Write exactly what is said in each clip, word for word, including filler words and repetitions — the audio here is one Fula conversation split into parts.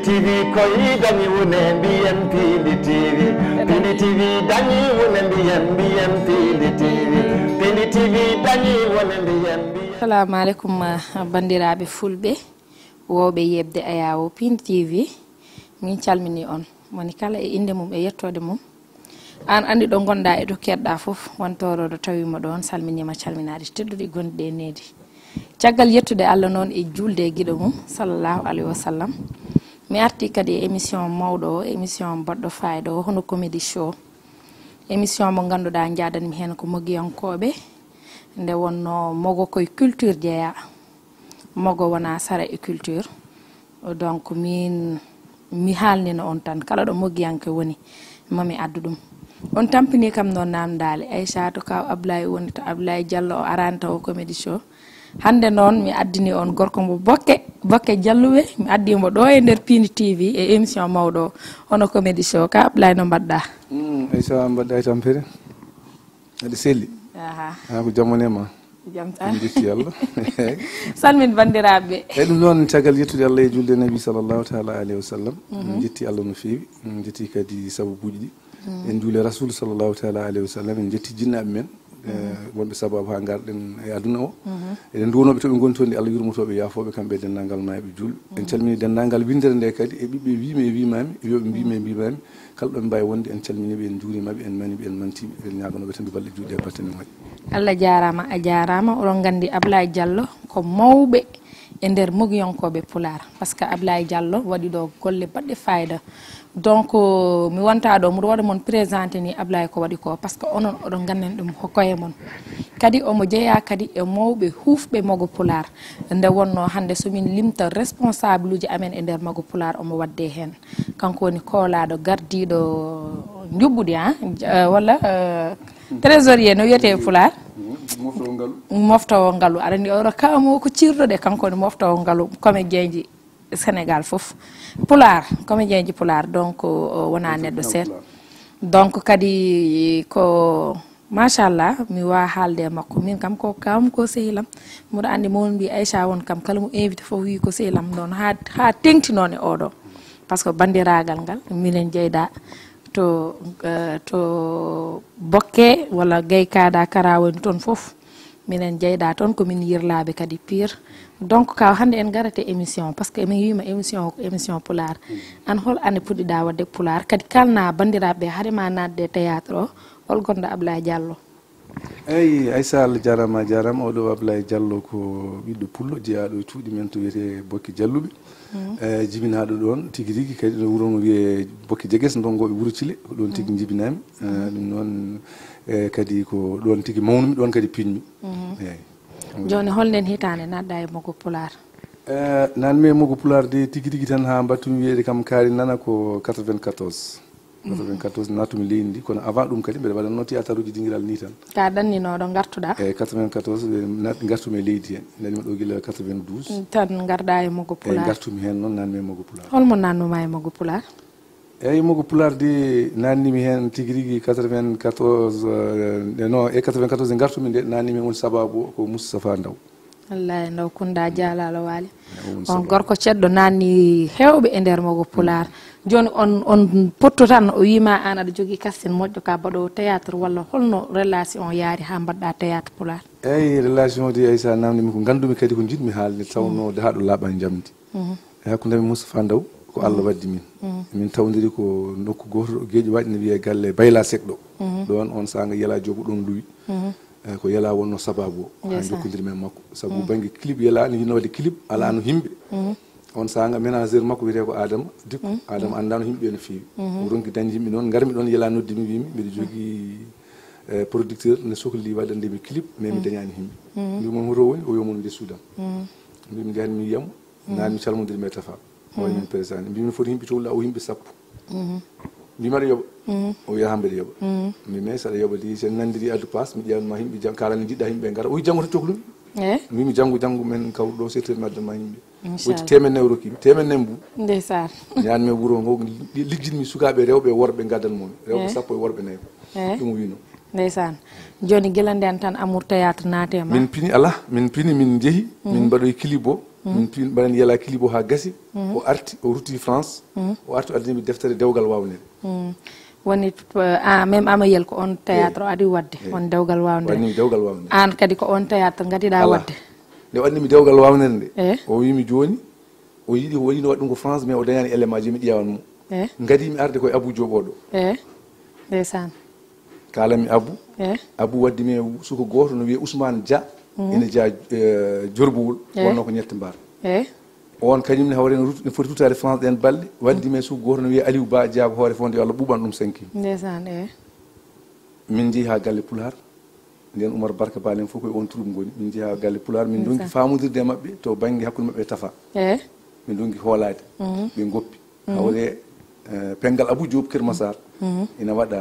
T V koy dañi wune mbiyen Pindi T V. Pindi T V dañi wune mbiyen, mbiyen Pindi T V. Pindi T V dañi wune mbiyen, mbiyen. Assalamu alaikum, ah, banndiraaɓe fulɓe, wowɓe yeɓde Ayawo Pindi T V. Min calmini on, moni kala e innde mum e yettoode mum. Aan anndi ɗo ngonɗaa e ɗo keɗɗaa fof, won toorooɗo tawii mo ɗoon, salminiima calminaade tedduɗi gonɗi e needi. Caggal yettude Allah noon e juulde e giɗo mum, sallallahu alayhi wa sallam, mi artii kadi e émission mawɗo o, émission baɗɗo fayida o, hono Comedy Show. Émission mo ngannduɗaa njaadanmi heen ko mogiyankooɓe, nde wonnoo mogo koye culture jeyaa. Mogo wonaa sara e culture. Donc, min, mi haalnino on tan, kala ɗo mogiyanke woni, mami addu ɗum. On tampini kam noon namdaali, Aysatu, kaw Ablaye woni to Ablaye Diallo o arani taw o Comedy Show. Hannde noon mi addini on gorko mo Bokke, Bokke Jalluɓe, mi addi mo ɗo e nder Pindi T V e émission mawɗo o, hono Comedy Show. Ka Ablaye, no mbaɗɗaa? Mm, Aysatu, mbaɗɗaa e tampere? Aɗa selli? Aha. Ah, ko jam woni e ma? Jam tan. En jetti Allah. Salmin banndiraaɓe. Eyi, ɗum noon, caggal yettude Allah e julde Nabi sallallahu taala alayhi wa sallam, en jetti Allah no feewi, en jetti kadi sababuuji ɗi. En juule Rasul sallallahu taala alayhi wa sallam, en jetti jinnaaɓe men, eh, wonɓe sababu haa ngarɗen e aduna o. Eɗen nduwanooɓe to ɓe ngoni toon, nde Allah yurmotooɓe, yaafooɓe kamɓe e denndaangal maayɓe juulɓe. En calmini denndaangal winndere nde kadi, e ɓiɓɓe wiimi e wiimaami, e yooɓe mbiimi e mbiimaami. Kala ɗo ɓe mbaawi wonde, en calminii ɓe, en njuuriima ɓe, en mani ɓe, en mantii ɓe, en ñaaganoo ɓe tan yo Allah juutnu e batte men moƴƴe. Allah jaaraama, a jaaraama. Oɗon nganndi Ablaye Diallo ko mawɓe e nder mogiyankooɓe Pulaar, par ce que Ablaye Diallo waɗi ɗo golle baɗɗe fayida. Donc, mi wontaa ɗo, mboɗo waɗa mon présenté ni Ablaye ko waɗi ko, par ce que onon oɗon nganndi ɗum ko koye mon. Kadi omo jeyaa kadi e mawɓe huufɓe mogo Pulaar. Nde wonnoo hannde so min limta responsable uji amen e nder mogo Pulaar, omo waɗde heen. Kanko woni koolaaɗo gardiiɗo njuɓɓudi, ah, eh, walla, eh, trésorier no wiyetee e Pulaar? Moftoowo ngalu. Moftoowo ngalu. Aɗa anndi oɗo kaamu ko ciirɗo de, kanko woni moftoowo ngalu, comédien ji Sénégal fof. Pulaar, comédien ji Pulaar, donc, o wonaa neɗɗo seeɗa. Donc, kadi ko Machallah, mi waawaa haalde e makko. Min kam ko kawam ko sehilam. Mboɗo anndi mo won mbi Aïcha won kam kala mo invité fof wi ko sehilam noon haa, haa teŋti noon e oɗo. Par ce que banndiraagal ngal, minen jeyda to, eh, to Bokke walla Gay Kaada Kara woni toon fof. Minen jeyda toon ko min yirlaaɓe kadi pire. Donc, kaw hannde en ngarate émission, par ce que min wiima émission o ko émission Pulaar. An hol année puɗɗiɗaa waɗde Pulaar? Kadi kalna banndiraaɓe haade ma naatde e théâtre o, hol gonɗo Ablaye Diallo? Eyi, Aïssa, Allah jaaraama, a jaaraama. Oɗo Ablaye Diallo ko ɓiɗɗo pullo, jeyaaɗo e cuuɗi men to wiyetee Bokke Jalluɓe. Eh, jibinaaɗo ɗoon tigi rigi, kadi no wuro no wiyee Bokke Jeges, ndonngooɓe Wuro Cile, ko ɗoon tigi jibinaami. Eh, ɗum noon, eh, kadi ko ɗoon tigi mawnumi, ɗoon kadi piiñmi. Eyi. Jooni, hol ndeen hitaande naatɗaa e mogo Pulaar? Eh, naatmi e mogo Pulaar de tigi rigi tan haa mbaɗtumi wiyeede kam kaari nana ko quatre-vingt-quatorze. Quatre-vingt-quatorze naatumi leydi ndi, kono avant ɗum kadi mbeɗa waɗatnoo théâtre uji dingiral ni tan. Ka ɗanninooɗo ngartuɗaa? Eyi, quatre-vingt-quatorze, ɓe naat-, ngartumi e leydi heen. Naatmi ɗo gila quatre-vingt-douze. Tan ngarɗaa e mogo Pulaar. Eyi, ngartumi heen noon, naatmi e mogo Pulaar. Holmo naatnumaa e mogo Pulaar? Eyi, mogo Pulaar de naatnimi heen tigi rigi quatre-vingt-quatorze, eh, non, e quatre-vingt-quatorze ngartumi nde, naatnimi heen woni sababu o ko Moustapha Ndaw. Wallaahi, Ndaw Kunda jaalaalo waali. On gorko ceddo naatni heewɓe e nder mogo Pulaar. Jooni on, on potto tan o wiima aan aɗa jogii kasten moƴƴo ka baɗoowo théâtre, walla holno relation yaari haa mbaɗɗaa théâtre Pulaar? Eyi, relation de, Aïssa, naamndimi ko nganndumi kadi ko njiɗmi haalde, tawnoo dahaaɗo laaɓa njamndi. E hakkunde amin Moustapha Ndaw, ko Allah waddi min. Min tawdiri ko nokku gooto ɗo Geeƴi Waaƴi, ne wiyee galle Bayla Seck ɗo. Ɗoon on saanga Yela Joob ɗoon luwi. Eh, ko Yela wonno sababu o, haa jokkondir men makko. Sabu bannge clip, Yela ne yinno waɗde clip, alaa no yimɓe. On saanga manager makko wiyetee ko Adama Dikko. Adama anndaano yimɓe no feewi. O ronki dañde yimɓe noon, ngarmi ɗoon, Yela noddi mi, wiimi mbiɗo jogii, eh, producteur ne sohli waɗande mi clip, mais mi dañaani yimɓe. Mbi mon hoto woni, o wiya mon nde suudam. Mbi mi njahan mi yiyamo, naan mi calmondiri me Tafa. O waɗi min présenté. Mbi mi foti yimɓe cohluɗaa, o yimɓe sappo. Mbi mbaɗa yoɓa. O wiya haa mbeɗa yoɓa. Mbi mais saɗa yoɓa de, sen nanndiri addu paas, mi ƴeewan ma yimɓe jam, kala ne njiɗɗa yimɓe ngara. O wi janngo to cohlumi. Eh? Mbi mi janngo, janngo men kawru ɗo, sept heures mi addan ma yimɓe. Woti teemen nayi rokki mi, teemen nayi mbuuɗi. Ndeysaan. Ñaan mi wuro ngo, li-, lijjinmi sukaaɓe rewɓe e worɓe ngaddan mo mi. Rewɓe sappo e worɓe nayi. Eh? Ɗum wino. Ndeysaan. Jooni gila nden tan amour théâtre naate ma? Min pini alaa, min pini, min njehi, min mbaɗoyi clip o. Min pin mbaɗen Yala Kilibo haa gasi. O arti, o rutti France. O arti, o addani mi deftere Dewgal Waawnere. Woni, eh, ah, même Amayel ko on théâtre o adi waɗde, on Dewgal Waawnere. Waɗni mi Dewgal Waawnere. Aan kadi ko on théâtre ngadiɗaa waɗde. Nde waɗni mi Dewgal Waawnere nde, o wiimi jooni, o yiɗi, o waɗino waɗ ɗum ko France, mais o dañaani élément, jooni mi ƴeewan mo. Ngadi mi arde koye Abou Diop oɗo. Ndeysaan. Kaalami Abou. Abou waddi mi e suko gooto no wiyee Ousmane Dia. Ina jeyaa, eh, Jorbowol, wonnoo ko Ñetti Mbaar. On kañum ne hawre no rut-, no foti ruttaade France ɗeen balɗe. Waddi mi e suko gooto no wiyee Aliou Ba Dia, ko hoore fonde, yo Allah ɓuuɓan ɗum sanki. Ndeysaan, eh. Min njehi haa galle Pulaar. Ndeen Oumar Barka Balen fof koye on troupe ngoni. Min njehi haa galle Pulaar, min ndonki faamondirde e maɓɓe to bannge hakkunde maɓɓe e Tafa. Eh. Min ndonki hoolaade. Ɓe ngoppi. Hawre, eh, Penngal Abou Diop Kër Massar. Ina waɗa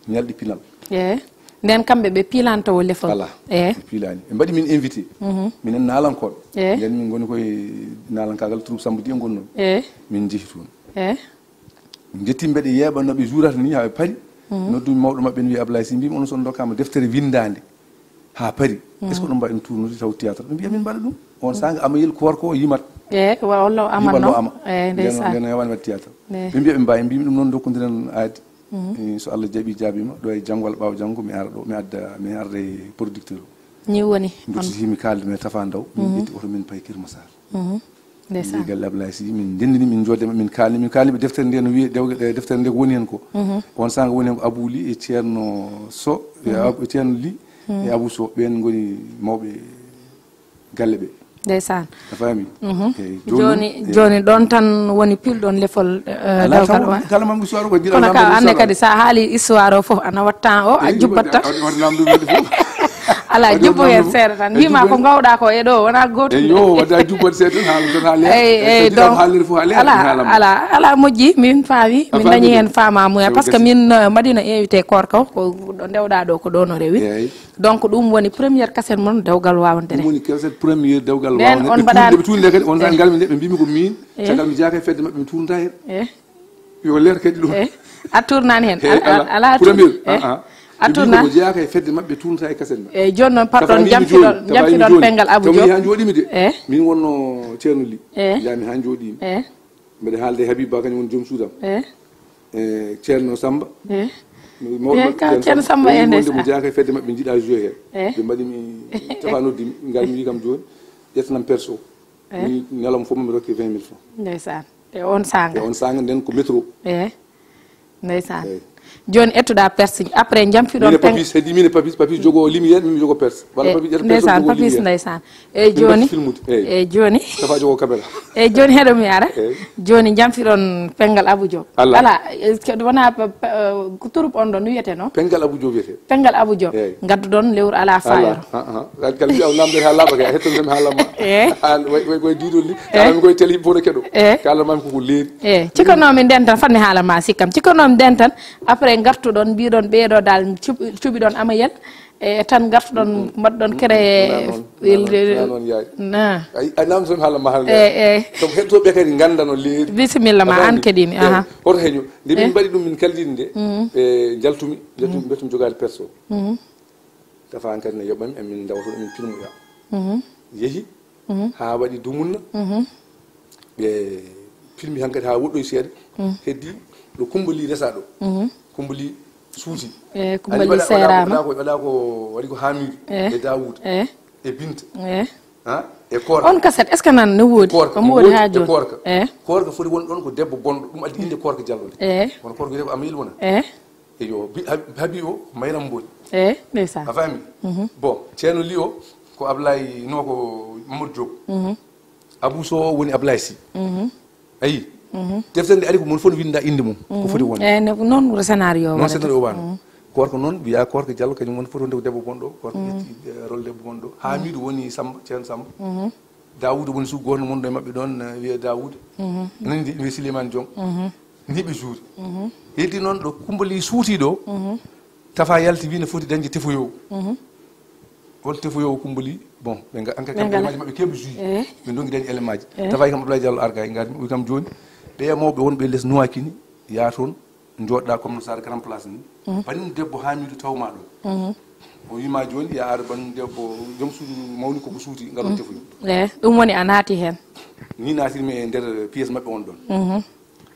ñalɗi pinal. Eh. Nden kamɓe ɓe piilanto o lefol. Voilà. Eh. Ɓe piilaani. Ɓe mbaɗi min invité. Minen naalankooɓe. Eh. Nden min ngoni koye naalankaagal troupe Samba Dieng ngonnoo. Eh. Min njehi toon. Eh. Njetti mbeɗe yeeɓa no ɓe juurata ni haa ɓe pari. Noddumi mawɗo maɓɓe no wiya Ablaye Sy, mbimi, "Onon so on ndokkaama deftere winndaande haa pari, est-ce que oɗon mbawi ɗum tournude taw théâtre?" Ɓe mbiya, "Min mbaɗa ɗum." On saanga Amayel Koor ko yimat. Eh, wa-, o lo Ama yimat no? Lo Ama. Eh, nden, ndeysaan. Nden heewani waɗde théâtre. Eh. Ɓe mbiya ɓe mbawi, mbimi ɗum noon, dokkondiren aadi. Eh, so Allah jaɓi, jaabima, ɗo e janngo walla ɓaawo janngo, mi ara ɗo, mi adda, mi arda e producteur o. Ni woni. Nduttiti mi kaaldi mi e Tafa Ndaw, min ƴetti oto min payi Kër Massar. Ndeysaan. Min galle Ablaye Sy, min ndenndini, min njoodde, min kaalni, min kaalni ɓe deftere nde no wiye, dew-, eh, deftere nde ko woni heen ko. On saanga woni heen ko Abou Ly e Ceerno Sow, e Ab-, e Ceerno Ly, e Abou Sow, ɓeen ngoni mawɓe galle ɓe. Ndeysaan. A faami? Eyi, jooni, jooni, eh, jooni ɗoon tan woni pilɗon lefol, eh, alaa, dewgal taw, wa? Kala mam histoire ko gila. Kono ka annde kadi, so a haali histoire o fof, ana watta o, a jubbatta. Alaa, jubbo heen seeɗa tan. Mbima ko ngawɗa ko e ɗo, wona gootum. Eyo, wadde a jubbo seeɗa tan, haala tan, haala. Eyi, eyi, donc, haaliri fof, haala, alaa, alaa, alaa, moƴƴi, min faami, min dañi heen faamamuya, par ce que min, eh, mbaɗino invité koorka o, ko ɗo ndewɗa ɗo, ko ɗo no rewi. Eyi. Donc, ɗum woni première cassette mon, Dewgal Waawandere. Ɗum woni cassette première Dewgal Waawandere. Nden on mbaɗaani, ɓe tuunde kadi, on tan ngarmi nde, ɓe mbimi ko min, caggal mi jeyaaka e fedde maɓɓe, mi tuurnata heen. Eh. Yo leer kadi ɗum. Eh, a tournaani heen. Eh, ala, ala, ala tour-, premier, eh, ah, ah. A tournaani. Ko jeyaaka e fedde maɓɓe, tournata e kasen maɓɓe. Eh, jooni noon, pardon, jamfiɗon, jamfiɗon Penngal Abou Diop. Tawi haa njooɗimi de. Eh. Min wonno Ceerno Ly. Eh. Njami haa njooɗimi. Eh. Mbeɗa haalde e Habib Ba, kañum woni joom suudam. Eh. Eh, Ceerno Samba. Eh. Mi mawɗo. Eh, ka Ceerno Samba, eh, woni wonde mo jeyaaka e fedde maɓɓe, njiɗa joué heen. Eh. Ɓe mbaɗi mi, Tafa noddi mi, ngal mi wi kam jooni, ƴettanam perso. Eh. Mi ñalawma fof mi rokke vingt mille francs. Ndeysaan. E on saanga. E on saanga nden ko métro. Eh. Ndeysaan. Eyi. Jooni ettuɗa persigne. Après, jamfiɗon min e Peng- Papis, heddi min e Papis, Papis jogo lumière, min mi jogo perse. Walla, eh, Papis ƴetta perse, ndeysaan, jogo Papis, lumière. Ndeysaan. Eyi, min jooni mbaɗi filmude, eyi. Eyi, jooni. Tafa jogo caméra. Eyi, jooni heɗo mi ara. Eyi. Jooni jamfiɗon Penngal Abou Diop. Ala. Ala, eh, ko wona pe-, pe-, eh, ko troupe on ɗon wiyeteno? Penngal Abou Diop wiyete. Penngal Abou Diop. Eyi. Ngadduɗon lewru ala fayoro. Ala. Ah, ah. Kadi, kadi, a namdete haa laaɓa kay, a hettondirmi haa laaɓa. Eh. Haa, way, way, way diidol ni. Eh. Kala mi koye télé fof no keɗo. Eh. Kala mami koko leeri. Eh, cikkanoomi nden tan, fanni haala ma sikkam. Cikkanoomi nden tan, après ngartuɗon, mbiɗon ɓeeɗo dal, cuɓ-, cuɓiɗon Amayel. E tan ngartuɗon, mbaɗɗon créé. Na noon, na noon, na noon, yaay. Na. Ay, a namdotomi haala ma hannde. Eh, eh. Donc, heɗotooɓe kadi ngannda no leeri. Bisimilla ma, an keɗimi, eh, aha. Hoto heño. Nde min mbaɗi ɗum, min kaldini nde, eh, njaltumi, njaltumi, mbeɗa jogaade perso. Tafa an kadi ne yoɓami, emin ndawa toon, emin pilmoya. Yehi, haa waɗi dumunna. Ɓe pilmi hankadi haa woɗɗoyi seeɗa. Heddi ɗo Kumbali resa ɗo. Kumbali suuti. Eh, Kumbali seeraama. Waɗa ko, waɗa ko, waɗi ko Hamidu e Daawuda e Binta. Eh. Ha? E Koorka. On cassette, est-ce que nan ne woodi? Koorka, omo woodi haa jooni. E Koorka. Eh. Koorka foti won ɗon ko debbo bonɗo. Ɗum addi innde Koorka Jallo nde. Eh. Kono Koorka wiyete ko Amayel wona. Eh. Eyo, bi-, Hab-, Habi o, Mayram Boli. Eh, ndeysaan. A faami? Bon, Ceerno Ly o, ko Ablaye, no, ko Mamadou Diop. Abou Sow o woni Ablaye Sy. Ayi? Deftere nde ari ko mon fof ne winnda innde mum. Ko foti wonde. Eh, ne, noon wuro scénario. Noon waɗata. Scénario wano. Koorka noon, wiya Koorka Jallo, kañum woni foti wonde ko debbo bonɗo. Koorka ƴetti, eh, rôle debbo bonɗo. Hamidu woni Samba, Ceerno Samba. Daawuda woni suudu gooto, wonɗo e maɓɓe ɗoon, eh, wiyee Daawuda. Nani ndi, wiyee Souleymane Diong. Ni ɓe juuri. Heddi noon ɗo Kumbali suuti ɗo, Tafa yalti wi ne foti dañde tefoyoowo. Hol tefoyoowo Kumbali? Bon, ɓe nga-, en tout cas, élément ji maɓɓe keɓe juui. Eh. Ɓe ndongi dañde élément ji. Eh. Tafa yi kam Abdoulaye Diallo Arga, e ngaari maɓɓe kam jooni. Ɓe e mawɓe wonɓe les Nouakini, yaa toon, njooɗɗa comme no Sara Grand Place ni. Banim debbo Hamidou tawma ɗo. O wima joni ya ar ban debbo, joom suudu mawni koko suuti, ngal on tefuyo. E ɗum woni a naati heen. Ni naatirmi e nder pièce maɓɓe on ɗon.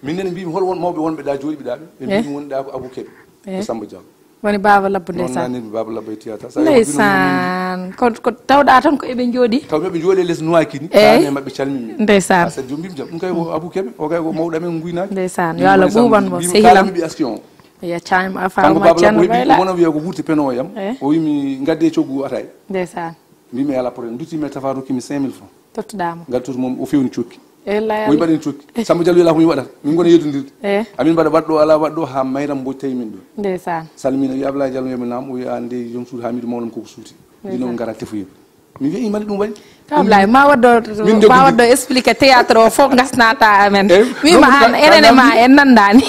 Min nene mbimi hol won mawɓe wonɓe ɗa jooɗiɓe ɗa ɓe? Ɓe mbimi wonɗa ko Abou Kébé e Samba Diallo. Woni Baaba Labbo. Noon ndeysaan. Nani Baaba Labbo e théâtre. Sa yehi ko bino ndeysaan. Ko, ko tawɗa tan ko eɓe njooɗi. Taw ɓe njooɗi e les nuwaaki ni. Eyyi. Taane maɓɓe calmimi. Ndeysaan. Asa jombim jam. Ɗum kay ko Abou Kébé, o kay ko mawɗo amen Nguynaajo. Ndeysaan. Yo Allah ɓuuban mo, sehilam. Mbiimi ɓe action. Yo calmi a kanko faama Baaba Labbo Ceerno o wiimi Bayla. Wona wiya ko wutte peno yam. Eh. O wiimi ngadde coggu atay. Ndeysaan. Mbimi ala problème. Dutti mi tafa rokkimi cinq mille francs. Tottuɗa mo. Ngal tutu mom o fewni cokki. Wallahi. Oyi mbaɗen cokki. Samba Diallo wiyala ko mi waɗata. Min gona yeddodirde. Eh. Amin mbaɗa waɗɗo ala waɗɗo ha mayram mbo tawi min ɗo. Ndeysaan. Salmina wi Ablaye Diallo yomi nam o wi an de joom suudu Hamidou mawlam koko suuti. Ndeysaan. Ɗino ngara tefoyɓe. Mi wi mani ɗum waɗi. Ka Ablaye ma waɗɗo ma waɗɗo expliqué théâtre o fof gasnata amen. Eh, wima an enene ma en nandani.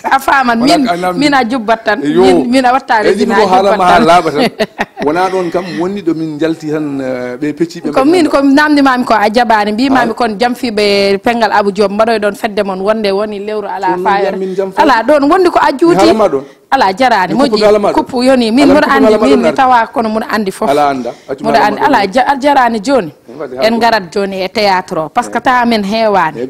A faman min min a jubbat tan. Min a wattani. Eyyi ɗum ko haalama ha laaɓa tan. Wona ɗon kam wonni ɗo min jalti tan. Ɓe pecci ɓe ko min ko namdimami ko a jaɓani mbimami kon jam fiɓe penngal Abou Diop mbaɗoy ɗon fedde mon wonde woni lewru ala fayida. Ala ɗon wondi ko a juuti. Ala jarani moƴƴi. Kuppu yoni min mboɗo andi min mi tawa kono mboɗo andi fof. Mboɗo andi ala jarani joni. En ngarat joni e théâtre o par ce que tawa men heewani.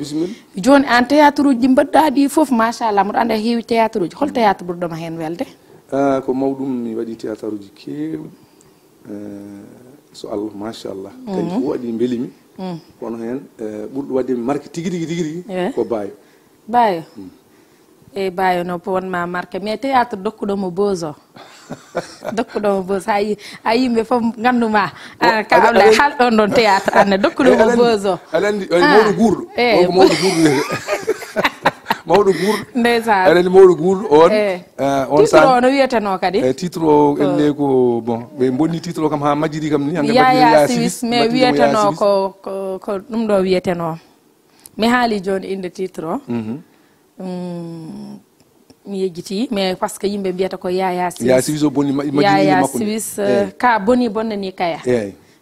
Joni an théâtre uji ɗi mbaɗɗa ɗi fof machallah mboɗo andi a heewi théâtre uji hol théâtre ɓurɗoma hen welde? Ah, ko mawɗum mi waɗi théâtre uji kewɗi. Eh, so Allah machallah kadi fof waɗi mbelimi. Kono hen eh, ɓurɗo waɗde mi marque tigi tigi tigi tigi ko Bayo. Bayo. E Bayo no wonma marque mais théâtre dokkuɗo mo bozo. Dokkuɗo mo bozo a yi a yimɓe fof nganduma. Ka Ablaye hal ɗon ɗon théâtre anne dokkuɗo mo bozo. Aɗa andi mawɗo guurɗo. Mawɗo guurɗo. Mawɗo guurɗo. Ndeysaan. Aɗa andi mawɗo guurɗo on. On titre o no wiyeteno kadi e titre o enne ko bon ɓe bonni titre o kam ha majjiri kam ni hanga yaya siwis mais wiyeteno ko ko ɗum ɗo wiyeteno. Mi haali jooni innde titre o. Mi yejjiti mais parce que yimɓe mbiyata ko yaya siwis. Yaya siwis o boni majjiri makko yaya siwis ka boni bonnani kaya.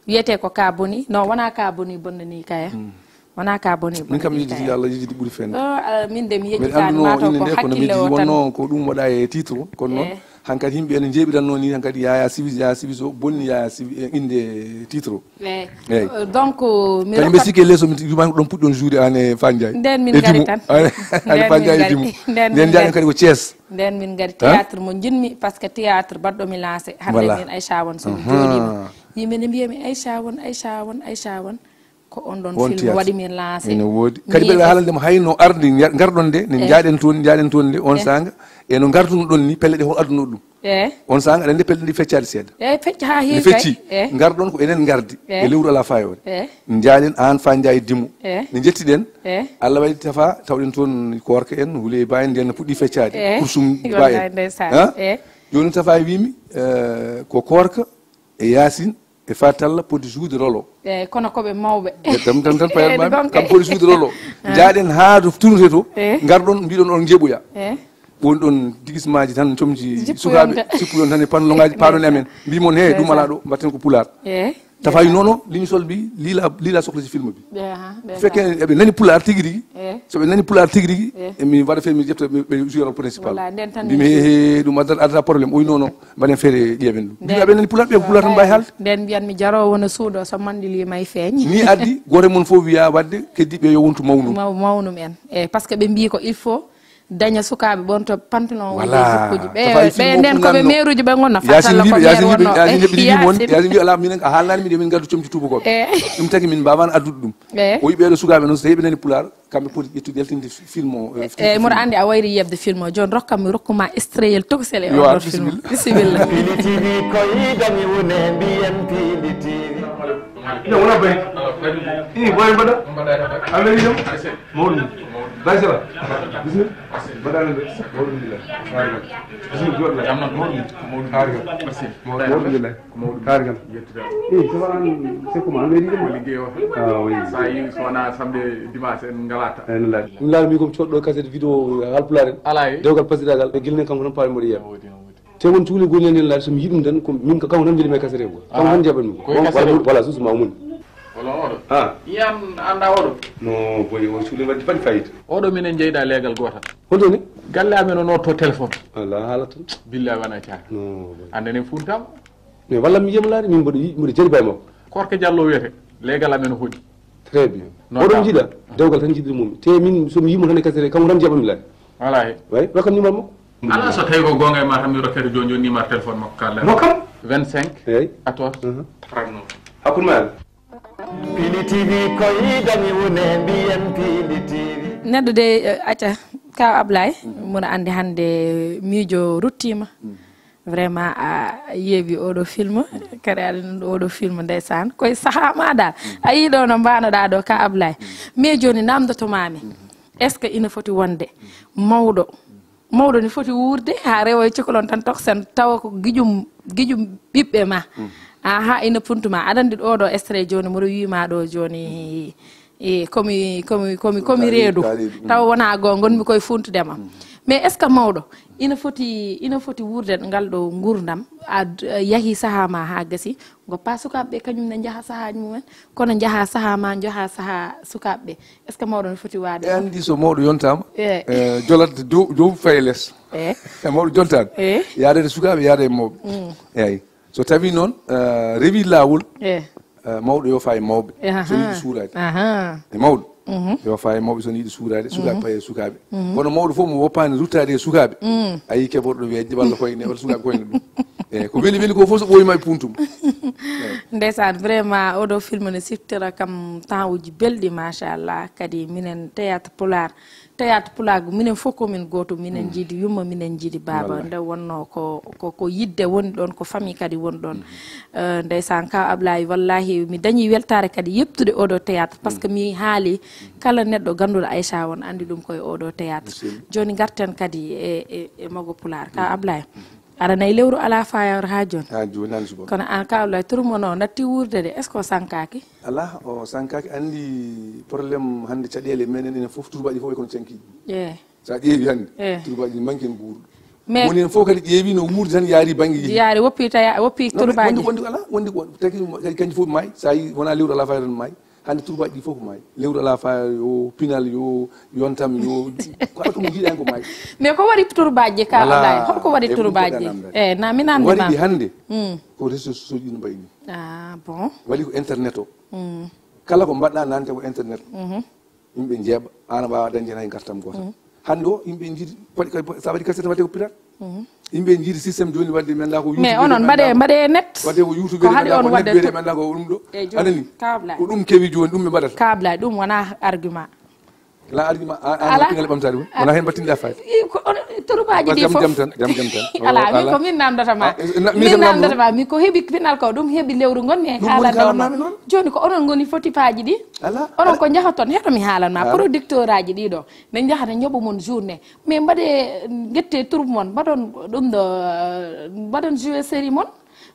Wiyete ko ka boni no wona ka boni bonnani kaya. Wona ka boni min kam yejjiti Allah yejjiti ɓuri fende. Min de mi yejjitani ma to ko hakkille o tan wonno ko ɗum waɗa e titre o kono noon hankadi yimɓe ene jeeɓiranno ni hankadi yaya siwis yaya siwis o bonni yaya siwis e innde titre o. Eyyi. Donc mi kañum ɓe sikki e lees o mi yumani ko ɗon puɗɗi on juude an e Fandiaye. Nden min ngari tan. An e Fandiaye e Dimu. Nden jaaɗen kadi ko Thiès. Nden min ngari théâtre mo jinmi par ce que théâtre baɗɗo mi lancé hande min Aïcha won somi jooɗima yimɓe ne mbiyami Aïcha won Aïcha won Aïcha won. Ko on ɗon film waɗi min lancé ene woodi kadi mbeɗa haalande mo hayno arde ngarɗon nde ne jaaɗen toon jaaɗen toon nde on sanga eno ngardunoɗon ni pelle ɗe hol adduno ɗum. On sanga aɗa andi pelle ɗi feccaade seeɗa. Eyyi fecci ha heewi fecci. Ngarɗon ko enen ngardi e lewru ala fayode. Jaaɗen an fa jaayi dimo ne jettiɗen. Allah waɗi tafa tawɗen toon korka en huule ba en nden no puɗɗi feccaade kursum ba en. Joni tafa wimi ko korka e yasin e fatalla poti joude rôle o. Eyyi kono koɓe mawɓe. Tam tam tan payat mami kam poti joude rôle o. Jaaɗen ha to tournete to ngarɗon mbiɗon on jeeɓoya. Woni ɗon digismaji tan comci sukaɓe cippuyon tan e panlongaji paɗon e amen mbimon he ɗum ala ɗo mbatten ko pulaar. Tafa wi nono limisol mbi lila lila sohla si film bi fekke eɓe nani pulaar tigi tigi. Soɓe nani pulaar tigi tigi emi waɗa fe mi ƴefta ɓe joueur principal mbimi he ɗum adata problème o wi nono. Mbaɗen feere ƴeewen ɗum. Mbiɗa ɓe nani pulaar ɓe ko pulaar tan mbawi haalde. Nden mbiyan mi jarowo no suuɗo so manɗili may feeñ. Ni addi goto mon fof wiya wadde keddiɓe yo wontu mawnum. Mawnum en e par ce que ɓe mbi ko il faut daña sukaɓe ɓon to pantalon wonde jikkuji ɓe ɓe nden koɓe meeruji ɓe gonna fatalla ko meer wonno. Yasin mbi ala minen a haalnani miɗo min gaddu comci tubakoɓe. Ɗum tagi min mbawano addude ɗum. O wi ɓeɗo sukaɓe noon so tawi ɓe nani pulaar. Kamɓe poti ƴettude yaltinde film o. Eyi mboɗo anndi a wayri yiyde film o jooni rokkam mi rokkuma estreyel tokosel e oɗon film. Bisimilla. Pili T V ko yiida mi wune mbiyen Pili T V. No wona bay. I boy mbaɗa. A weli jam. Mawɗum. Bay sala. Bisimilla. Mbaɗa nande. Mawɗum billah. Bisimilla joɗla. Jam non mawɗum. Harga. Mawɗum billah. Ko mawɗum. Kaari kam. Yettude. Eh, ça va, an, c'est comment? An leydi ɗum? Ko liggey o. Ah, oui. Sa yi so wona samedi dimanche en ngalata. Eh, no laaɓi. Ɗum laaɓi mi ko mi coɗɗo cassette vidéo Haalpulaar en. Ala e. Dewgal pasidagal e gilnen kanko tan pawi mboɗo yiya. Te won cuuli goni en laaɓi so mi yiɗum tan ko min ko kanko tan mbiɗa mi cassette ko. Kanko tan jaɓan mi. Ko cassette. Voilà, suusu ma mum. Wala oɗo. Ah. Yan anda oɗo. No boy o cuuli wadde fadi fayida. Oɗo minen jeyda legal gotal. Hoto ni? Galle amen o notto téléphone. Ala haala tan. Billahi wona caaka. No boy. Andane funtama. Mais walla mi yiyamo laade, min mboɗo yi-, mboɗo jariba e makko. Korka Diallo wiyete, leegal amen o hoɗi. Très bien. Oɗon njiɗa dewgal tan njiɗiri mum. Te min, so mi yimo tan e kasere, kanko tan jaɓami laade. Wala he. Way, rokkam numéro makko. Ala, so tawi ko goonga e ma tan, mi rokkete jooni jooni numéro téléphone makko, kalɗen. Rokkam? Vingt-cinq, eyi, quatorze, mhm, trente-neuf. Hakkunde ma. Pili T V koy dañi wune mbiyen Pili T V. Neɗɗo de, eh, acca, Kaw Ablaye, mboɗo anndi hannde miijo ruttiima. Vraiment, a yeeɓi oɗo film, kadi aɗa anndi oɗo film, ndeysaan, koye sahaa ma dal. A yii ɗo no mbaanoɗaa ɗo, Kaw Ablaye. Mais jooni, namdoto maami, est-ce que ina foti wonde mawɗo, mawɗo ne foti wuurde haa rewa e cukalon tan toksen, tawa ko giƴum, giƴum ɓiɓɓe ma? Aha, ina funtu ma. Aɗa anndi ɗo ɗo extrait jooni, mboɗo wiima ɗo jooni, e komi, komi, komi, komi reedu. Tawa wona goonga, ngonmi koye funtude ma. Mais est-ce que mawɗo ina foti, ina foti wuurde ngal ɗo nguurndam? A d-, a yahi sahaa ma haa gasi, ngoppa sukaaɓe ɓe, kañum ne njaha sahaaji mumen, kono njaha sahaa ma, njaha sahaa sukaaɓe ɓe. Est-ce que mawɗo ne foti waade? E anndi so mawɗo yontaama, eh, eh, jolat dow, dow faye les. Eh. E mawɗo jontaani. Eh. Yaadede sukaaɓe, yaada e mawɓe. Mm. Eeyi. So tawi noon, eh, rewi laawol, eh, eh, mawɗo yo faa e mawɓe. Eh, so aha. Yiɗi suuraade. Aha. E mawɗo. Mhm. Yo faa e mawɓe so yiɗi suuraade, sukaaɓe, mhm, paye sukaaɓe. Mhm. Kono mawɗo fof mo woppaani ruttaade e sukaaɓe. Mm. A yii keɓorɗo weeƴde walla koyne, walla sukaaɓe koyne ɗum. Eeyi, ko weli weli ko fof so ɓooyi ma e puntum. Eeyi. Ndeysaan, vraiment, oɗo film ne siftira kam temps uji belɗi, machallah. Kadi minen théâtre Pulaar, théâtre Pulaar, minen fof ko min gooto, minen, mm, njiidi yumma, minen njiidi baaba. Wallahi. Nde wonnoo ko, ko, ko yidde woni ɗoon, ko famille kadi woni ɗoon. Mhm. Eh, ndeysaan, Kaw Ablaye, wallahi, mi dañii weltaare kadi yeɓtude oɗo théâtre, par ce que, mm, mi haali, kala neɗɗo gannduɗo Aïcha on anndi ɗum koye oɗo théâtre. Bisimilla. Jooni ngarten kadi e, e, e Mago Pulaar. Kaw, mm, Ablaye, mm, aɗa anndi lewru alaa faayaare haa jooni. Haa jooni, nani subaka. Kono aan, Kaw Ablaye, turu mon o natti wuurde de, est-ce que o sankaaki? Alaa, o sankaaki. Anndi problème hannde caɗeele meɗen enen fof, turbaaji fof e kono cankiiji. Eh. So a ƴeewi hannde, eh, turbaaji ɗi manki en guurɗo. Mais woni heen fof kadi ƴeewi no wuurdi tan, yaari bannge yehi. Yaari woppi ta-, woppi. Non, mais turbaaji. Wondi, wondi alaa, wondi ko taki kadi kanji fof maayi. So a yii wona lewru alaa faayaare tan maayi. Hannde turbaaji ɗi fof ko maayi. Lewru alaa faayaare yo, pinal yo, yontam yo, ko alaa ko mo njiiɗaa heen ko maayi. Mais ko waɗi turbaaji ɗi, Kaw Ablaye? Holko waɗi turbaaji ɗi? Eh, na mi namde ma. Waɗi ɗi hannde, mm, ko réseaux sociaux ɗi no mbayi ni. Ah, bon. Waɗi ko internet o. Mm. Kala ko mbaɗɗaa nante ko internet. Mhm. Yimɓe njeeɓa, aan a waawaa dañde heen hay ngartam gootal. Mm. Hannde o, yimɓe njiɗi, waɗi kay, so a waɗi cassette waɗde ko pirate. Mhm. Yimɓe njiɗi système jooni waɗde, mi anndaa ko YouTube. Mais onon mbaɗe, mbaɗe net. Waɗde ko YouTube, ko haɗi on waɗde, ɓe anndaa ko ɗum ɗo. Eyi, jooni. Aɗa anndi? Kaw Ablaye. Ko ɗum kewi jooni, ɗum ɓe mbaɗata. Kaw Ablaye, ɗum wonaa argument. Alaa argument, a, a, alaa. Pinal ɓamtaade ɗum. Wonaa heen mbattinɗaa fayda. I, ko on, turbaaji ɗi fof. Jam, jam tan, jam, jam tan. Alaa, min ko min namdata ma. Ah, eh, na-, min namdata ma, mi ko heɓi pinal ko, ɗum heɓi lewru ngonmi e haalande on. Jooni ko onon ngoni foti paaji ɗi. Alaa. Onon ko njahaton, heɗo mi haalan ma, producteur aji ɗi ɗo, ɓe njahata njoɓa mon journée. Mais mbaɗe, ƴette troupe mon, mbaɗon ɗum ɗo, mbaɗon jouer série mon,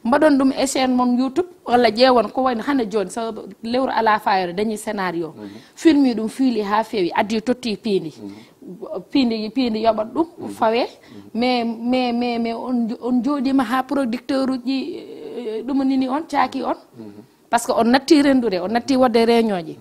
mbaɗon ɗum e chaîne mon YouTube, walla ƴeewon ko wayno hannde jooni, so lewru alaa faayaare dañi scénario. Mhm. Filmi ɗum, fiili haa feewi, addi totti piindi. Mhm. Piindi, piindi yoɓat ɗum, mhm, fawe. Mhm. Mais, mais, mais, mais on, on jooɗiima haa producteur uji, eh, ɗum nini on, caaki on. Mhm. Par ce que on natti renndude, on natti waɗde réunion ji.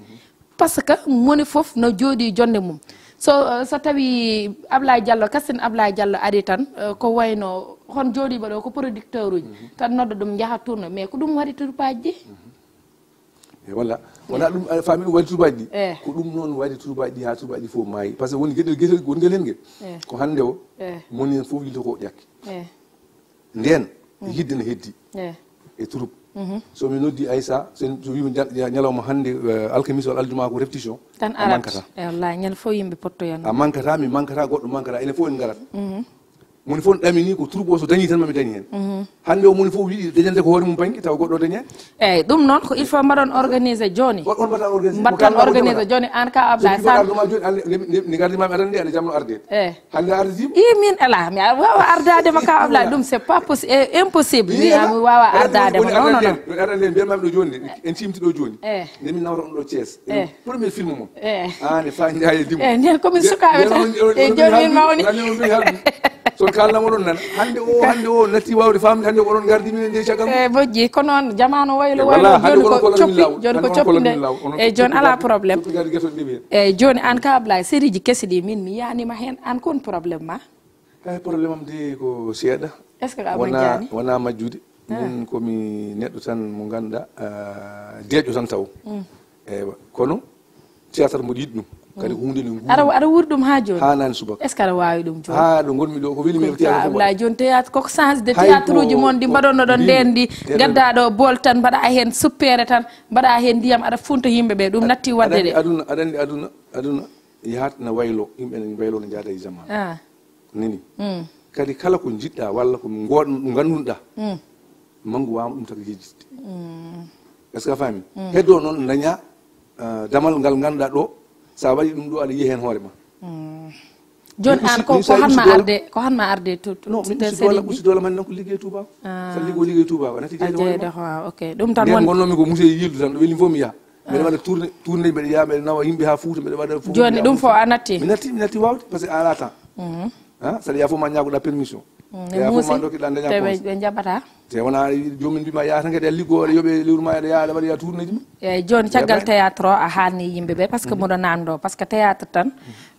Par ce que moni fof no jooɗi jonnde mum. So, so tawi Ablaye Diallo, kasen Ablaye Diallo ari tan, eh, ko wayno hon jooɗiiɓe ɗo ko producteur uji, mhm, tan nodda ɗum njaha tourne, mais ko ɗum waɗi turbaaji ɗi. Mhm. E walla, wona ɗum, eh, faami ɗum waɗi turbaaji ɗi. Eh. Ko ɗum noon waɗi turbaaji ɗi, haa turbaaji ɗi fof maayi. Par ce que woni geɗel, geɗel, woni geɗel heen ngel. Eh. Ko hannde o, eh, moni heen fof yilto ko ƴakki. Eh. Ndeen, mm, yidde ne heddi. Eh. E troupe. Mhm. So mi noddi Aïssa, so, so wiimi ñal-, ña-, ñalawma hannde, eh, alkamisa walla aljuma ko répétition. Tan a arat. Mankata. Eh, wallahi, ñande fof yimɓe pottoyan. A mankata, mi mankata, goɗɗo mankata, enen fof en ngarat. Mhm. Moni fof ɗamini ko troupe o so dañi tan mami dañi heen. Mhm. Hannde o moni fof yiɗi dañande ko hoore mum bannge, tawa goɗɗo o dañi heen. Eyyi, ɗum noon ko il faut mbaɗon organisé jooni. On, on mbaɗata organisé. Mbaɗtan organisé jooni, aan Kaw Ablaye Sall. So mi mbaɗa ɗum jooni, an, ne, ne, ne gardi ma mi aɗa anndi, aɗa jamno arde. Eh. Hannde a ardiima? Ii, min alaa, mi a-, waawaa ardaade ma, Kaw Ablaye, ɗum c'est pas possi-, eh, impossible. Ii, mi a-, mi waawaa ardaade ma, non, non, non. Woni ardaade en, woni ardaade en, mbiyatmaa mi ɗo jooni, en ciimti ɗo jooni. Eh. Nde min nawata on ɗo Thiès. Eh. Premier film mon. Eh. Aan e Fa Ndiaye Dimo. Eh, nden ko min sukaaɓe tan. E jooni min mawni. Walla on mbi haalde. So on kaalnama oɗon nana. Hannde o, hannde o natti waawde faamde, hannde ko oɗon ngardi min e nde caggal. Eh, bojji, ko noon, jamaanu waylo, eh, waylo, walla, hannde jooni ko coppi, jooni ko coppi nde. E jooni alaa problème. Coppi ngardi geto nde wiya. Eyyi, jooni aan Kaw Ablaye, série ji kesi ɗi, min mi yaanima heen, aan ko woni problème ma? Eyi, problème am de ko seeɗa. Est-ce que a majjaani? Wona, wona majjude. Min ko mi neɗɗo tan mo ngannduɗaa, ah, deeƴɗo tan taw. Eywa, kono théâtre mboɗo yiɗi ɗum. Kadi ko huunde nde nguuri. Aɗa, aɗa wuuri ɗum haa jooni? Haa nane subaka. Est-ce que aɗa waawi ɗum jooni? Haa ɗo ngonmi ɗo, ko weli mi ko théâtre fof. Ablaye, jooni théâtre, koko change de théâtre uji mon ɗi mbaɗonno ɗon ndeen ndi. Ngaddaa ɗo bool tan, mbaɗa heen suppere tan, mbaɗa heen ndiyam, aɗa funta yimɓe ɓe. Ɗum natti waɗde de. Aduna, aɗa anndi aduna, aduna yahat na waylo, yimɓe ne mbaylo no njaada e zaman. Ah. Nani? Kadi kala ko njiɗɗa walla ko ngannduɗa, manngu waawma ɗum taka yejjitde. Est-ce que a faami? Heddo noon daña, ah, damal ngal ngannduɗaa ɗo, sa waɗi ɗum ɗo, aɗa yiya heen hoore ma. Jooni an ko, ko han ma arde, ko han ma arde to, to, non, min usi doole, usi doole man noon ko liggey Touba. Ah. Sa liggo liggey Touba, a natti jeyde hoore ma. Jeyde, ok. Ɗum tan woni. Ngonnoomi ko musée Yildu tan, ɗo weli fof mi yaha. Mbeɗa waɗa tourné, tourné, mbeɗa yaha, mbeɗa nawa yimɓe haa Fuuta, mbeɗa waɗa fof. Jooni ɗum fof a natti? Mi natti, mi natti waawde, parce que a alaa temps. Ah, saɗa yaha fof ma ñaagoɗa permission. Yaha fof ma ndokkiɗa daña poste. Ɓe njaɓata. Te wona joomum mbima yaha tan kadi a liggo, aɗa yoɓe lewru ma, aɗa yaha, aɗa waɗa yaha tournéji ma. Eyyi, jooni caggal théâtre o a haalni yimɓe ɓe, parce que mboɗo nanndo, parce que théâtre tan,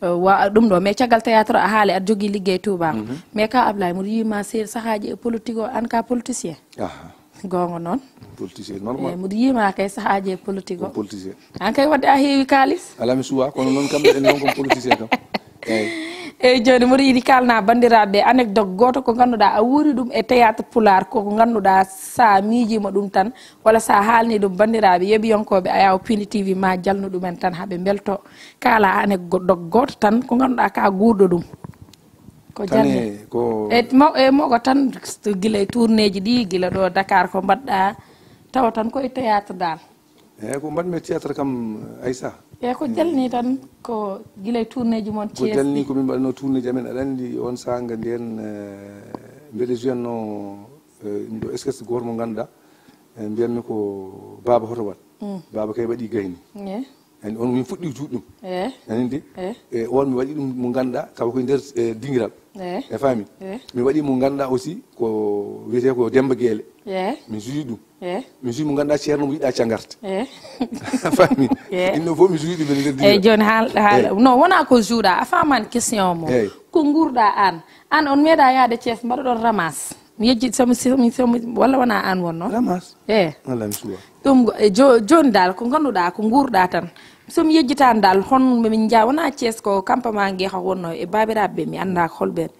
euh, wa ɗum ɗo, mais caggal théâtre o a haali aɗa jogii liggey Touba. Mais ka Ablaye, mboɗo yiima seeɗa sahaaji e politique o, an ka politicien. Aha. Goonga noon. Politicien normal. Eyyi, mboɗo yiima kay sahaaji e politique o. Politicien. An kay wadde a heewi kaalis. Alaa mi suwa, kono noon kam en noon ko politicien kam. Eyyi. Eyyi, jooni mboɗo yiɗi kaalna banndiraaɓe anecdote gooto ko ngannduɗaa a wuuri ɗum e théâtre pulaar, ko ko ngannduɗaa sa miijiima ɗum tan, walla sa haalni ɗum banndiraaɓe yeɓiyankooɓe Ayaw Pindi T V ma jalnu ɗumen tan haa ɓe mbelto. Kaala anecdote gooto tan ko ngannduɗaa ka guurɗo ɗum. Ko janne. Ko e mo-, e mogo tan, gila e tournéji ɗi, gila ɗo Dakar ko mbaɗɗa, tawa tan ko e théâtre dal. Eyyi, ko mbaɗmi e théâtre kam, Aïssa. Eyyi, ko jalni tan, ko gila e tournéji mon Thiès. Ko jalni ko min mbaɗno tournéji amen, aɗa anndi on saanga nden, eh, mbeɗa jouanno, eh, ɗum ɗo sketch gooto mo ngannduɗaa, eh, mbiyanmi ko Baaba Hoto Wat. Baaba kay waɗi gayni. Eyyi. Ani on min fuɗɗi juuɗe ɗum. Eyyi. Nani de? Eyyi. E on mi waɗi ɗum mo ngannduɗaa, tawa koye nder, eh, dingiral. Eyyi. E faami? Eyyi. Mi waɗi mo ngannduɗaa aussi ko wiyetee ko Demba Geele. Eyyi. Mi juuyi ɗum. Eyyi. Mi juuyi mo ngannduɗaa ceerno mo yiɗa cangarte. Eyyi. A faami? Eyyi. Inno fof mi juuyi ɗum e nder dingiral. Eyyi, jooni haal, haal, no wona ko juuɗa, a faamani question mo. Eyyi. Ko nguurɗa an? An on meeɗa yaade Thiès mbaɗa ɗon ramas. Mi yejji somi, somi, somi, walla wona an wonno? Ramas. Eyyi. Walla mi suwa. Ɗum, e jo-, jooni dal ko ngannduɗaa ko nguurɗa tan. So mi yejjitaani dal, hon min nja-, wonaa Thiès ko campement Ngeexa wonnoo e baabiraaɓe ɓe, mi anndaa ko holɓeen.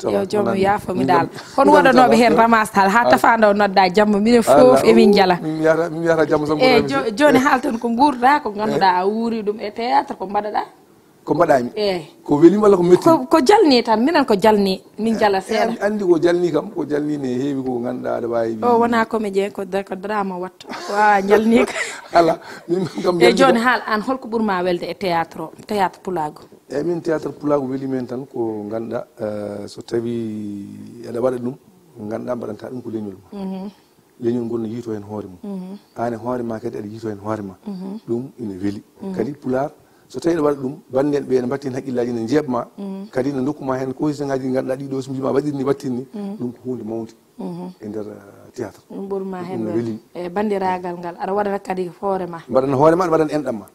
Yo joom mi yaafo mi dal. Hon waɗanooɓe heen ramas hal haa tafaande o nodda jamma, minen fof emin njala. Min yahata, min yahata jamma sam. E jo-, jooni haal tan ko nguurɗa, ko ngannduɗaa a wuuri ɗum e théâtre, ko mbaɗaɗaa? Ko mbaɗaami? Eyyi. Ko weli walla ko metti? Ko, ko jalni tan, minen ko jalni, min jala seeɗa. An-, anndi ko jalni kam, ko jalni ne heewi ko ngannduɗaa aɗa waawi. O wonaa comédien, ko dra-, ko drama watta. Waawa jalni ka. Ala, min kam. E jooni haal an, holko ɓurma welde e théâtre o, théâtre pulaagu? Eyyi, min théâtre pulaagu weli men tan ko ngannduɗaa, eh, so tawi aɗa waɗa ɗum, ngannduɗaa mbaɗanta ɗum ko leñol ma. Leñol ngol no yiito heen hoore mum. Aan e hoore ma kadi aɗa yiito heen hoore ma. Ɗum ina weli. Kadi pulaar, so tawi aɗa waɗa ɗum, banndiraaɓe ɓe ene mbaɗti heen hakkillaaji, ene njeeɓ ma. Kadi ene ndokku ma heen conseil ngaji ɗi ngannduɗaa ɗiɗo, so mbima waɗir ni, waɗtir ni. Ɗum ko huunde mawnde e nder, eh, théâtre. Ɗum ɓurma heen welde. E banndiraagal ngal, aɗa waɗana kadi hoore ma. Mbaɗana hoore ma, aɗa waɗana enɗam ma.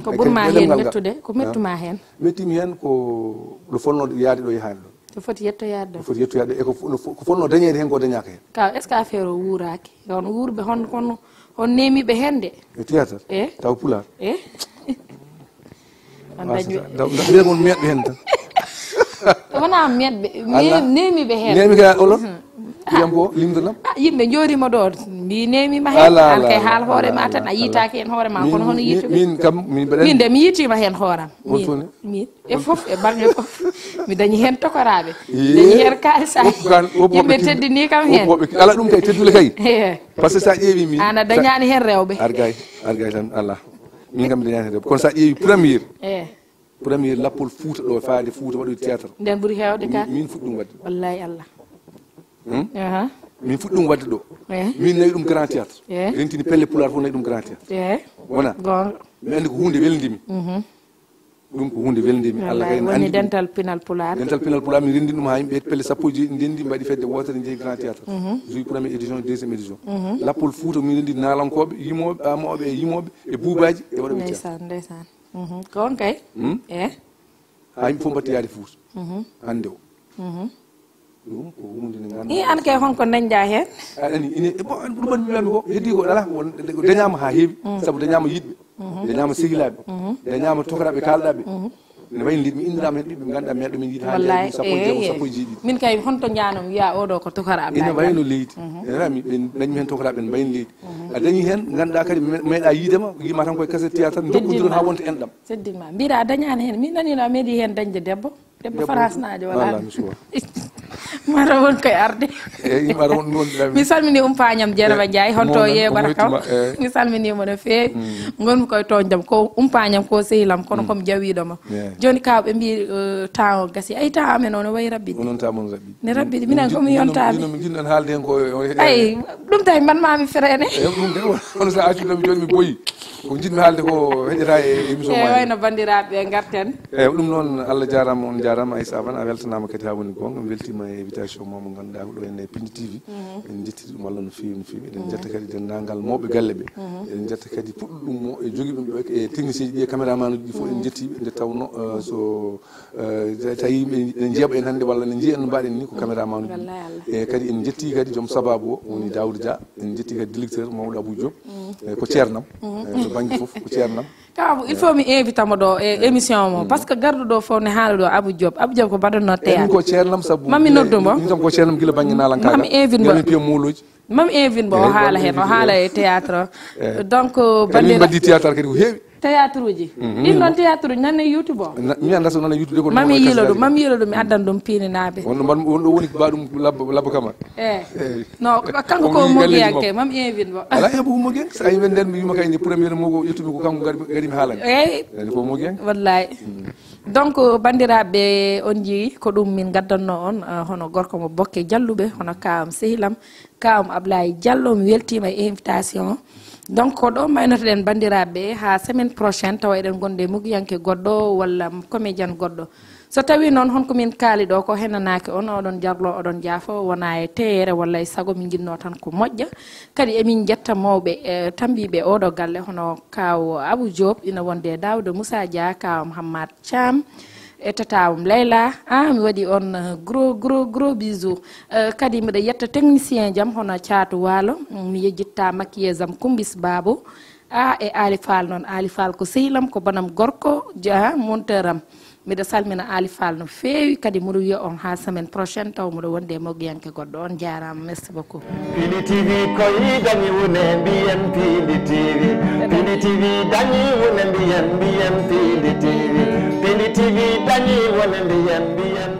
Ko ɓurma heen mettude, ko mettuma heen? Mettimi heen ko ɗo fotnoo yaade ɗo yahaani ɗo. Ko foti yettoyaade ɗo. Ko foti yettoyaade e ko fo-, no fo-, ko fotnoo dañeede heen ko dañaaka heen. Ka, est-ce que affaire o wuuraaki? On wuurɓe hon, kono on neemiiɓe heen de. E théâtre? Eh? Taw pulaar? Eh? On dañi ɓe. Ndaw, ndaw, mbiyen on meeɗɓe heen tan. Wonaa meeɗɓe, neemiiɓe heen. Neemi ka olo? Ɓiyam ko limtanam? Ah, yimɓe njoorima ɗo, mbi neemiima heen. Ala, an kay haal hoore ma tan, a yiitaaki heen hoore ma, kono hono yiituɓe? Min kam, min mbaɗani. Min de, mi yiitiima heen hooram. Min, min. E fof, e baŋŋe fof. Mi dañi heen tokoraaɓe. Mi dañi heen kaalisaaji. Yimɓe teddini kam heen. Ala ɗum kay, teddule kay. Par ce que sa ƴeewi min. An a dañaani heen rewɓe. Argay, argay tan, Allah. Min kam mi dañaani heen rewɓe. Kono sa ƴeewi première. Eh. Première lappol Fuuta ɗo, faade Fuuta waɗoy théâtre. Nden ɓuri heewde ka? Min, min fuɗɗi ɗum waɗde. Wallahi Allah. Hmm? Aha. Min fuɗɗi ɗum waɗde ɗo. Eh. Min nawi ɗum grand théâtre. Eh. Rentini pelle pulaar fof nawi ɗum grand théâtre. Eh. Wona? Goonga. Mi anndi ko huunde welndimi. Ɗum ko huunde welnde mi, Allah kay woni anndi ɗum. Dental pinal pulaar. Dental pinal pulaar, min renndi ɗum haa yimɓe pelle sappo e joy ndenndi, mbaɗi fedde wootere, njehi grand théâtre. Joyi première édition, deuxième édition. Lappol Fuuta, min renndi naalankooɓe, yimooɓe, amooɓe e yimooɓe, e buubaaji, e waɗooɓe théâtre. Ndeysaan, ndeysaan. Ko on kay? Hmm? Eh? Haa yimɓe fof mbaɗti yaade Fuuta. Hannde o. Ɗum ko huunde nde ngannduɗaa. I an kay, honko dañɗa heen? Aɗa anndi, ine, e, bon, an, ɗum an mbiyami ko, heddi ko alaa, won, ko dañaama haa heewi, sabu dañaama yiɗɓe, dañaama sehilaaɓe, dañaama tokaraaɓe kaalɗaaɓe. Ne wayi no leydi, mi inniraama heen ɓiɓɓe ɓe ngannduɗaa meeɗa min yiɗde haa jaabi sappo e jeegom, sappo e jeeɗiɗi. Min kay, honto njaanoo mi wiya oɗo ko tokaraaɓe. Ine wayi no leydi. Ene wayi mi, ɓe dañmi heen tokaraaɓe, ene mbayi no leydi. A dañi heen, ngannduɗaa kadi, me-, meeɗa yiide ma, yima tan koye kaset théâtre, jokkondiron haa wonta enɗam. Seddin ma. Mbiɗa a dañaani heen. Min nani no a meeɗi heen dañde debbo. Debbo France naajo wala. Wala mi suwa. Mara won koye arde. Eyi, mara won ɗum wonde. Mi salmini umpañam Dieynaba Ndiaye, honto yeeɓata kam. Mi salminii mo no feewi. Ngonmi koye tooñde mo, ko umpañam, ko sehilam, kono komi jawiiɗo mo. Jooni kaw ɓe mbi, eh, temps o gasi. Ay, temps amen o no wayi raɓɓiɗde. Onon temps mon raɓɓiɗde. Ne raɓɓiɗi, minen ko mi yontaani. Min, min, min haalde heen ko, o, e, ay, ɗum tawi mbaɗ mami freiné. E, ɗum de, kono so a accuɗo mi jooni mi boyi. Ko njiɗmi haalde ko heƴata e émission ma. E, wayno banndiraaɓe ngarten. E, ɗum noon, Allah jaaraama, on jaaraama, Aissa Abane, a weltanaama kadi haa woni goonga. Mi weltiima e invitation mo, mo ngannduɗaa ko ɗo en e Pindi T V. En njetti ɗum Allah no feewi, no feewi. Eɗen njetta kadi denndaangal mawɓe galle ɓe. Eɗen njetta kadi puɗɗo ɗum mo e jogi ɗum ɗo e technicien ji ɗi e caméraman uji ɗi fof, en njetti ɓe nde tawnoo, eh, so Eh, tawi yimɓe ene njeeɓa en hannde walla ene njiya en no mbaɗen ni ko caméraman uji. Wallaahi Allah. E kadi en njetti kadi joom sababu o woni Daouda Dia, en njetti kadi directeur Mamadou Abou Diop. E ko ceernam. E to bannge fof ko ceernam. Kaw Abou, il faut mi invita mo ɗo e émission mo, parce que garɗo ɗo fof ne haala ɗo Abou Diop. Abou Diop ko mbaɗatno théâtre. Ko ceernam sabu mami noddu mo. Min kam ko ceernam gila bannge naalankaagal. Mami invite mo. Mami invite mo, o haala heen, o haala e théâtre. Donc, kadi min mbaɗdi théâtre kadi ko heewi. Théâtre uji. Ɗin ɗon théâtre uji nan e YouTube o. Mi annda so nan e YouTube de, kono mami yilo ɗum, mami yilo ɗum, mi addan ɗum piininaaɓe. Won ɗo mbaɗ-, won ɗo woni ko mbaɗum labba, labba kama. E. No, kanko ko mogiyanke, mami invite mo. Alaa heɓu ko mogiyanke, so a yimɓe nden mi wima kay ni premier mo ko ƴettumi ko kanko gari, gari mi haalani. Eyi. Ko mogiyanke. Wallahi. Donc, banndiraaɓe, on njii ko ɗum min ngaddanno on, eh, hono gorko mo Bokke Jalluɓe, hono kaam sehilam, kaam Ablaye Diallo, mi weltiima e invitation. Donc, ko ɗo maynotoɗen banndiraaɓe, haa semaine prochaine, tawa eɗen gonde mogiyanke goɗɗo walla comédien goɗɗo. So tawi noon honko min kaali ɗo ko henanaaki on, oɗon jarlo, oɗon jaafo, wona e teeyere walla e sago, min njiɗno tan ko moƴƴa. Kadi emin njetta mawɓe, eh, tambiiɓe oɗo galle, hono kaw Abou Diop, ina wonde Daouda Moussa Dia, kaw Mouhammad Thiam, e tataawam Layla. Ah, mi waɗi on, eh, gros, gros, gros bisou. Eh, kadi mbiɗa yetta technicien jam hono Caatu Waalo. Mm, mi yejjitta maquilleuse am Kumbis Baabo. Ah, e Ali Fall noon. Ali Fall ko sehilam, ko banam gorko, ja, monteur am. Mbiɗa salmina Ali Fall no feewi, kadi mbiɗa wiya on haa semaine prochaine, taw mbiɗa wondi e mogiyanke goɗɗo. On jaaraama, merci beaucoup. Pindi T V koy dañi wune mbiyen Pindi T V. Pindi T V dañi wune mbiyen, mbiyen Pindi T V. Pindi T V dañi wune mbiyen, mbiyen